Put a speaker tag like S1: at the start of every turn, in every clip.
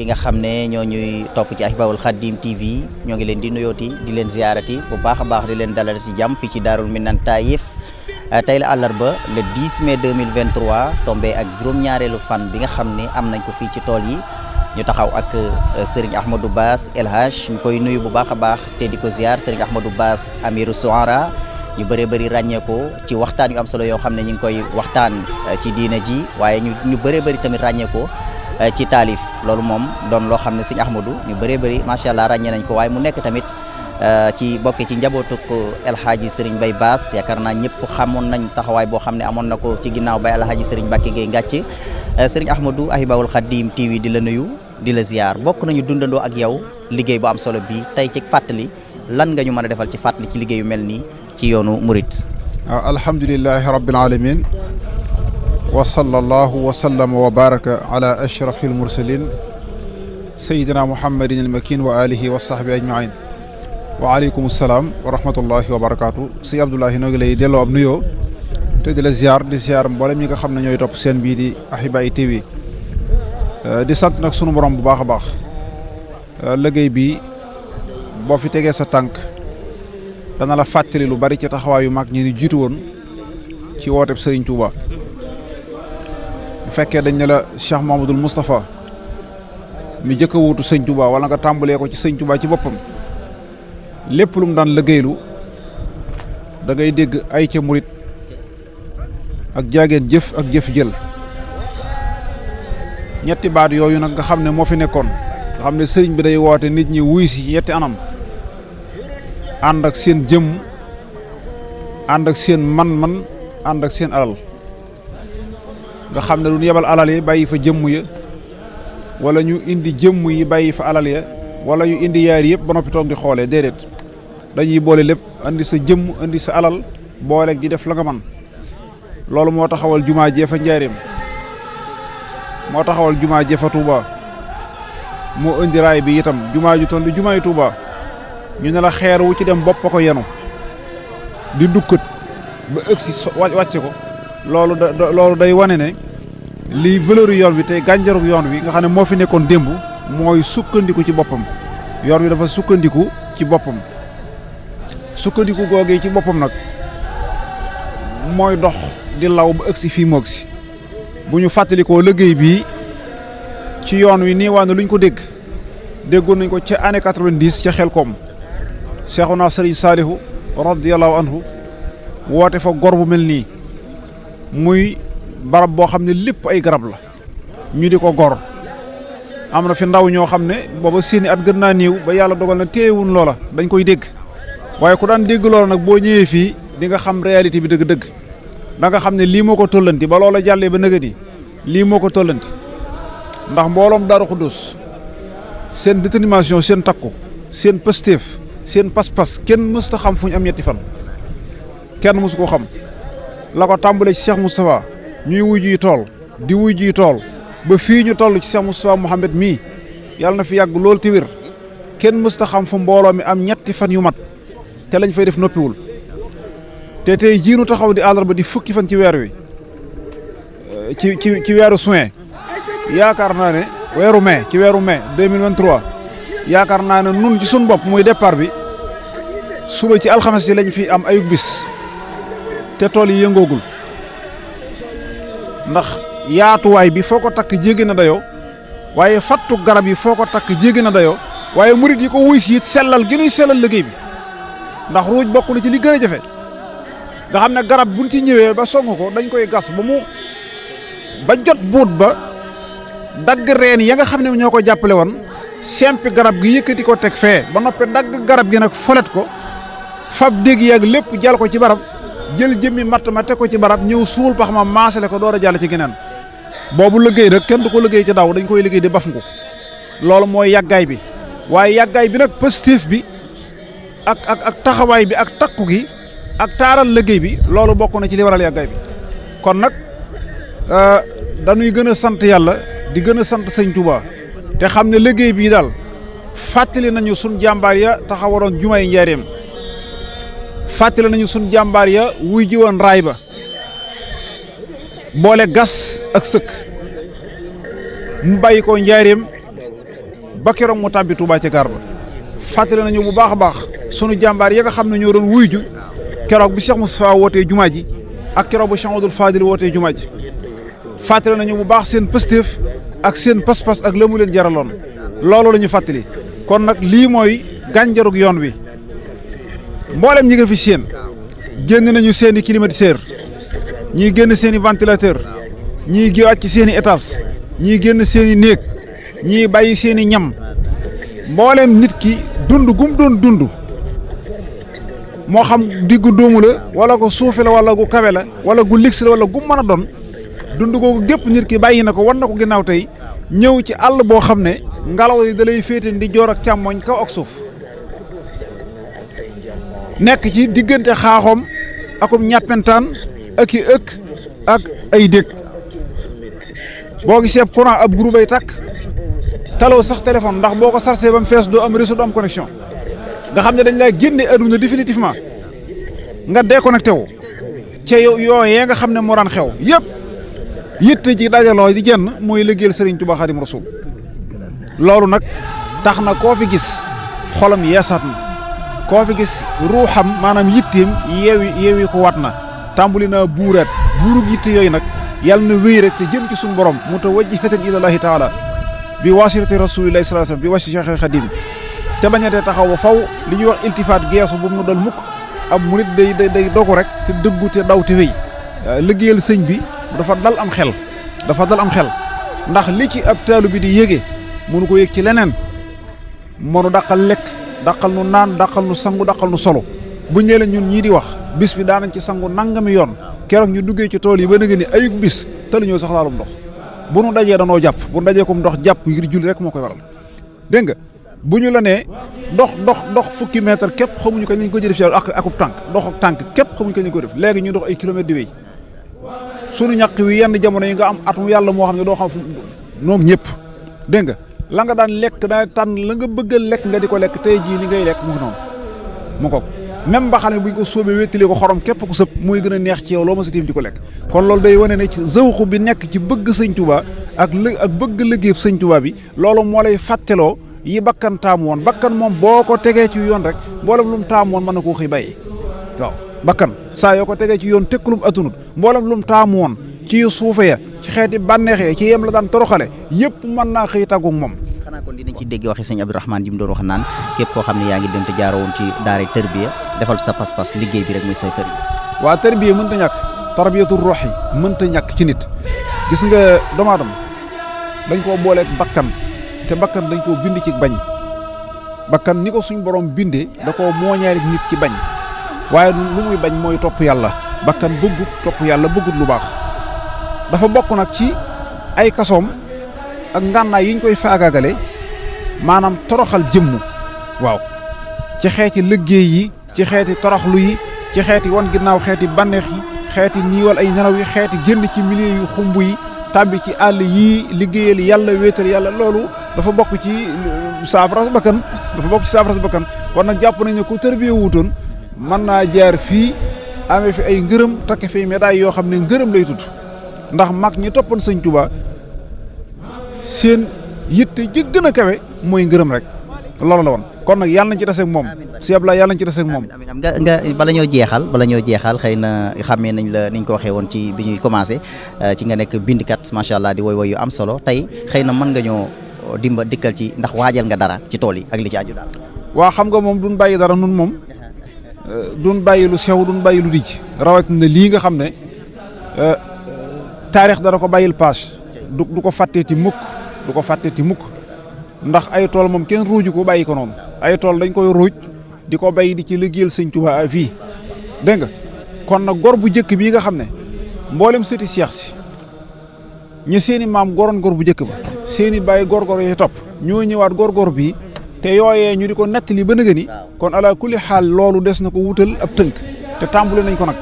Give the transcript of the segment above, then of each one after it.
S1: ki nga xam ne ñoo ñuy topp ci Ahibahil Khadim TV ñoo ngi leen di nuyooti di leen ziarati bu baax a baax di leen dalal ci jàmm fii ci Daarul Minan Taïf tey la àllarba le 10 mai 2023 tombé ak juróom-ñaareelu fan bi nga xam ne am nañ ko fii ci tool yi ñu taxaw ak Serigne Ahmadou Bass El Hadj ñu koy nuyu bu baax a baax te di ko ziar Serigne Ahmadou Bass Amirou Souara ñu bëree bëri ràññee ko ci waxtaan yu am solo yoo xam ne ñu ngi koy waxtaan ci diina ji waaye ñu bëree bëri tamit ràññee ko ci taalif loolu moom doon loo xam ne Serigne Ahmadou ñu bëree bëri macha allah ràññee nañ ko waaye mu nekk tamit ci bokk ci njabootu El Hadji Serigne Mbaye Bass yaakaar naa ñëpp xamoon nañ taxawaay boo xam ne amoon na ko ci ginnaaw Baye El Hadji Serigne Mbacké Gueye Ngàcc Serigne Ahmadou Ahibahil Khadim TV di la nuyu di la ziar bokk nañu dundandoo ak yow liggéey bu am solo bi tey ci fàttali lan nga ñu mën a defal ci fàttali ci liggéey yu mel nii ci yoonu murit.
S2: alhamdulillahi rabbil alamin wa sallallahu wa sallama wa baraka ala ashrafil mursalin sayyidina muhammadin al makin wa alihi wa sahbi ajmain wa aleykum salaam wa rahmatullahi wa barakaatu sëñ Abdoulahi noo ngi lay delloo ab nuyoo te di la ziar mboolem ñi nga xam ne ñooy topp seen bii di Ahibahil TV di sant nag sunu borom bu baax a baax liggéey bi boo fi tegee sa tànk dana la fàttali lu bari ci taxawaay yu mag ñi ni jiitu woon ci wooteb Serigne Touba bu fekkee dañ ne la Cheikh Mouhamadoul Moustapha mi jëkk a wuutu Sëñ Touba wala nga tàmbalee ko ci Sëñ Touba ci boppam lépp lu mu daan liggéeylu da ngay dégg ay ca murit ak jaageen jëf ak jëf jël ñetti baat yooyu nag nga xam ne moo fi nekkoon nga xam ne sëriñ bi day woote nit ñi wuy si yetti anam ànd ak seen jëmm ànd ak seen man-man ànd ak seen alal nga xam ne du ñu yebal alal yi bàyyi fa jëmm ya wala ñu indi jëmm yi bàyyi fa alal ya wala ñu indi yaar yëpp ba noppi toog di xoolee déedéet dañuy boole lépp indi sa jëmm indi sa alal booleeg di def la nga man loolu moo taxawal jumaa jeefa njaareem moo taxawal jumaa jeefa Touba moo indi raay bi itam jumaa ju toll jumaa yi Touba ñu ne la xeer wu ci dem bopp ko yenu di dukkat ba ëgsi wàcce ko loolu day wane ne lii valeur yoon bi tey gànjarug yoon wi nga xam ne moo fi nekkoon démb mooy sukkandiku ci boppam yoon wi dafa sukkandiku ci boppam sukkandiku googee ci boppam nag mooy dox di law ba ëgsi fii mu ëgsi bu ñu fàttalikoo liggéey bii ci yoon wi nii waa ne lu ñu ko déggoon nañ ko ca année 90 ca Xelkom Seexuna Sëriñ Saalihu radiyallahu anhu woote fa gor bu mel nii muy barab boo xam ne lépp ay garab la ñu di ko gor am na fi ndaw ñoo xam ne booba seeni at gën naa néew ba yàlla dogal na téyewun loola dañ koy dégg waaye ku daan dégg loola nag boo ñëwee fii di nga xam réalité bi dëgg-dëgg da nga xam ne lii moo ko tollanti ba loola jàllee ba nëgëni lii moo ko tollanti ndax mbooloom Daaru Xuddus seen détermination seen takku seen pëstéef seen pas-pas kenn mësta xam fu ñu am ñetti fan kenn mësu ko xam la ko tàmbalee ci Cheikh Moustapha ñuy wuy ji tool di wuy ji tool ba fii ñu toll ci Cheikh Moustapha Mouhamed mii yàlla na fi yàgg loolu te wér kenn mësta xam fu mbooloo mi am ñetti fan yu mat te lañ fay def noppiwul te tey jiinu taxaw di àllarba di fukki fan ci weer wi ci weeru juin yaakaar naa ne weeru mai 2023 yaakaar naa ne nun ci sun bopp muy départ bi suba ci alxames yi lañ fi am ayug bis te tool yi yëngoogul ndax yaatuwaay bi foo ko takk jéggi na dayoo waaye fattu garab yi foo ko takk jéggi na dayoo waaye murit yi ko wuy si it sellal gi nuy sellal liggéey bi ndax ruuj bokk na ci li gën a jafe nga xam ne garab buñ ci ñëwee ba song ko dañ koy gas ba jot buut ba dagg reen ya nga xam ne ñoo ko jàppale woon sempi garab gi yëkkati ko teg fee ba noppi dagg garab gi nag folet ko fab dégg yàgg lépp jal ko ci barab jël jëmmi matt ma teg ko ci barab ñëw suul pax ma maasale ko door a jàll ci geneen boobu liggéey rek kenn du ko liggéey ci daw dañ koy liggéey di bafngu loolu mooy yàggaay bi waaye yàggaay bi nag positif bi ak taxawaay bi ak takku gi ak taaral liggéey bi loolu bokk na ci li waral yàggaay bi kon nag dañuy gën a sant yàlla di gën a sant sëñ Touba te xam ne liggéey bii daal fàttali nañu sun jàmbaar ya taxawaroon jumaay njaareem fàttali nañu sun jàmbaar ya wuy ji woon raay ba boole gas ak sëkk mu bàyyi ko njaareem ba keroog mu tàbbi Touba ca gaar ba fàttali nañu bu baax a baax sunu jàmbaar ya nga xam ne ñoo doon wuy ju keroog bi Cheikh Moustapha wootee jumaa ji ak keroog bu Cheikh Abdoul Fadil wootee jumaa ji fàttali nañu bu baax seen pëstéef ak seen pas-pas ak la mu leen jaraloon loolu la ñu fàttali kon nag lii mooy gànjarug yoon wi mboolem ñi nga fi seen génn nañu seen i climatiseur ñii génn seen i ventilateur ñii géwaat ci seen i étage ñii génn seen i néeg ñii bàyyi seen i ñam mboolem nit ki dund gum doon dund moo xam diggu dóomu la wala gu suufe la wala gu kawe la wala gu ligsi la wala gu mën a doon dund googu gépp nit ki bàyyi na ko wan na ko ginnaaw tey ñëw ci àll boo xam ne ngelaw yi da lay féete di joor ak càmmoñ kaw ak suuf nekk ci diggante xaaxoom akum ñàppentaan ak i ëkk ak ay dég boo gisee courant ab groupe ay takk taloo sax téléphone ndax boo ko sarcé ba mu fees doo am réseau doo am connexion nga xam ne dañ lay génne adduna définitivement nga déconnecté wu ca yooyee nga xam ne moo daan xew yëpp yitte ci dajaloo di jenn mooy liggéeyal Serigne Touba Khadim Rasoul loolu nag tax na koo fi gis xolam yeesaat na koo fi gis ruuxam maanaam yitteem yeewi ko wat na tàmbali naa buurug yitte yooyu nag yàlla na wéy rek te jëm ci suñu borom mutawajjihatan ilallahi taala bi wasirati rasulillahi sallallahu alayhi wasallam bi wasi Cheikh Khadim te bañatee taxaw ba faw li ñuy wax iltifaat geesu bu mu dal mukk ab murit day dogu rek te dëggu te daw te wéy liggéeyal sëñ bi dafa dal am xel ndax li ci ab taalu bi di yége mënu ko yëg ci leneen mënu dàqal lekk dàqal nu naan dàqal nu sangu dàqal nu solo bu ñëwee ñun ñii di wax bis bi daanañ ci sangu nangami yoon keroog ñu duggee ci tool yi ba nga ni ayug bis tëlu ñëw sax laalum ndox bu nu dajee danoo jàpp bu nu dajee kom ndox jàpp ngir julli rek moo koy waral dégg nga bu ñu la nee dox fukki mètre képp xamuñu kañ lañ ko def ci akub tànk dox ak tànk képp xamuñu kañ lañ ko def léegi ñu dox ay kilomètres di wéy sunu ñàq wi yenn jamono yi nga am atum yàlla moo xam ne doo xam fu ñoom ñëpp dégg nga la nga daan lekk daan tànn la nga bëgg a lekk nga di ko lekk tey jii ni ngay lekk mu ngi noonu mu ko même ba xam ne bu ñu ko sóobee wéttalee ko xorom képp ku sëb muy gën a neex ci yow loo ma sa tiim di ko lekk kon loolu day wane ne ci zawxu bi nekk ci bëgg sëñ Touba ak bëgg liggéey sëñ Touba bi loolu moo lay fàtteloo yi bakkan taamu woon bakkan moom boo ko tegee ci yoon rek mboolem lu mu taamu woon mën na koo xëy bàyyi waaw bakkan saa yoo ko tegee ci yoon tekkulum atunut mboolem lu mu taamu woon ci suufe ya ci xeeti bànneexee ci yem la daan toroxale yëpp mën naa xëy tàggu moom.
S1: xanaa kon dinañ ci dégg waxi sëñ Abdourahmane ji mu doon wax naan képp koo xam ne yaa ngi dem te jaaroo woon ci daara tërbiya defal sa pas-pas liggéey bi rek muy sa kër yi.
S2: waa tërbiya mënta ñàkk tarbiyatu ruux yi mënta ñàkk ci nit gis nga doomu aadama dañ koo booleeg bakkan te bakkan dañ koo bind ci bañ bakkan ni ko suñ borom bindee da koo mooñaale nit ci bañ waaye lu muy bañ mooy topp yàlla bakkan bëggut topp yàlla bëggut lu baax dafa bokk nag ci ay kasoom ak ngànnaay yi ñu koy faagaagale maanaam toroxal jëmm waaw ci xeeti liggéey yi ci xeeti toroxlu yi ci xeeti wan ginnaaw xeeti bànneex yi xeeti niiwal ay nelaw yi xeeti génn ci milieu yu xumb yi tàbbi ci àll yii liggéeyal yàlla wéetal yàlla loolu dafa bokk ci saafara bakkan kon nag jàpp nañ ne ku tërbiya wuutoon mën naa jaar fii amee fi ay ngërëm takk fi médaille yoo xam ne ngërëm lay tudd ndax mag ñi toppoon sëñ Touba seen yitte ji gën a kawe mooy ngërëm rek loolu la woon kon nag yàlla nañ ci deseeg moom si Ablaye yàlla nañ ci deseeg moom.
S1: amiin nga bala ñoo jeexal xëy na xàmmee nañ la niñ ko waxee woon ci bi ñuy commencé ci nga nekk bindkat macha allah di woy yu am solo tey xëy na mën nga ñoo dikkal ci ndax waajal nga dara ci tool yi ak li ci aju daal.
S2: waa xam nga moom duñ bàyyi dara nun moom duñ bàyyi lu sew duñ bàyyi lu dijj rawatina lii nga xam ne taarix dana ko bàyyil paas du ko fàtteeti mukk ndax ay tool moom kenn ruuju ko bàyyi ko noonu ay tool dañ koy ruuj di ko bay di ci liggéeyal sëñ Touba fii dégg nga kon nag gor bu njëkk bii nga xam ne mboolem sëti Seex si ñi seeni maam goroon gor bu njëkk ba seeni bàyyi góor-góor yi topp ñoo ñëwaat góor-góor bii te yooyee ñu di ko nettali ba nëgë ni kon ala kulli xaal loolu des na ko wutal ab tënk te tàmbule nañ ko nag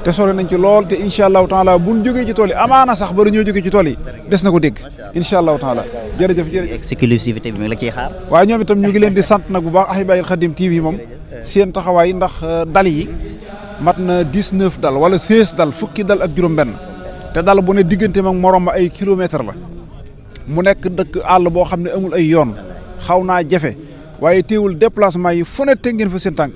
S2: te sore nañ ci lool te incha allahu taala buñ jógee ci tool yi amaana sax bari ñoo jógee ci tool yi des na ko dégg incha allahu taala jërëjëf.
S1: exclusivité bi mi ngi la ciy xaar.
S2: waaye ñoom itam ñu ngi leen di sant nag bu baax Ahibahil Khadim TV moom seen taxawaay ndax dal yi mat na 19 dal wala 16 dal fukki dal ak juróom-benn te dal bu ne digganteem ak morom ma ay kilomètre la mu nekk dëkk àll boo xam ne amul ay yoon xaw naa jafe waaye teewul déplacement yi fu ne teg ngeen fa seen tànk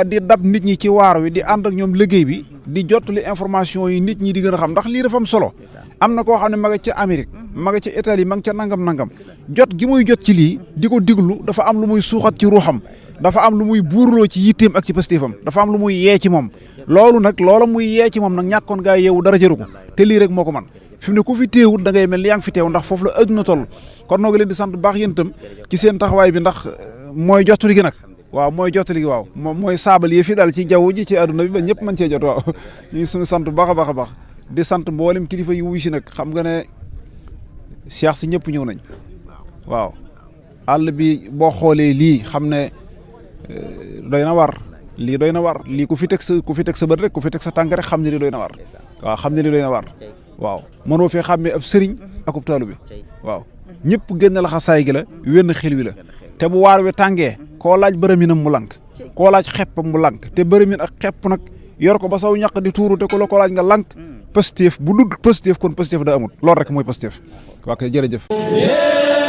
S2: di dab nit ñi ci waar wi di ànd ak ñoom liggéey bi di jottali information yi nit ñi di gën a xam ndax lii dafa am solo am na koo xam ne ma nga ca Amérique ma nga ca Italie ma nga ca nangam jot gi muy jot ci lii di ko diglu dafa am lu muy suuxat ci ruuxam dafa am lu muy buurloo ci yitteem ak ci pastéefam dafa am lu muy yee ci moom loolu nag loola muy yee ci moom nag ñàkkoon gaa yeewu dara jëru ko te lii rek moo ko man fi mu ne ku fi teewut da ngay mel ni yaa ngi fi teew ndax foofu la adduna toll kon noo ngi leen di sant bu baax yéen itam ci seen taxawaay bi ndax mooy jottali gi nag waaw mooy jottali gi waaw moom mooy saabal yi fi daal ci jaww ji ci adduna bi ba ñëpp mën cee jot waaw ñu ngi suñu sant bu baax a baax a baax di sant mboolem kilifa yi wuy si nag xam nga ne Cheikh si ñëpp ñëw nañ waaw àll bi boo xoolee lii xam ne doy na war lii doy na war lii ku fi teg sa bët rek ku fi teg sa tànk rek xam ne lii doy na war waaw xam ne lii doy na war waaw mënoo fee xàmmee ab sëriñ akub taalu bi waaw ñëpp génn la xasaay gi la wenn xel wi la te bu waar wi tàngee koo laaj bërëminam mu lank koo laaj xeppam mu lank te bërëmin ak xepp nag yor ko ba saw ñaq di tuuru te ku la ko laaj nga lank Pastef bu dul Pastef kon Pastef daa amut loolu rek mooy Pastef waa kay jërëjëf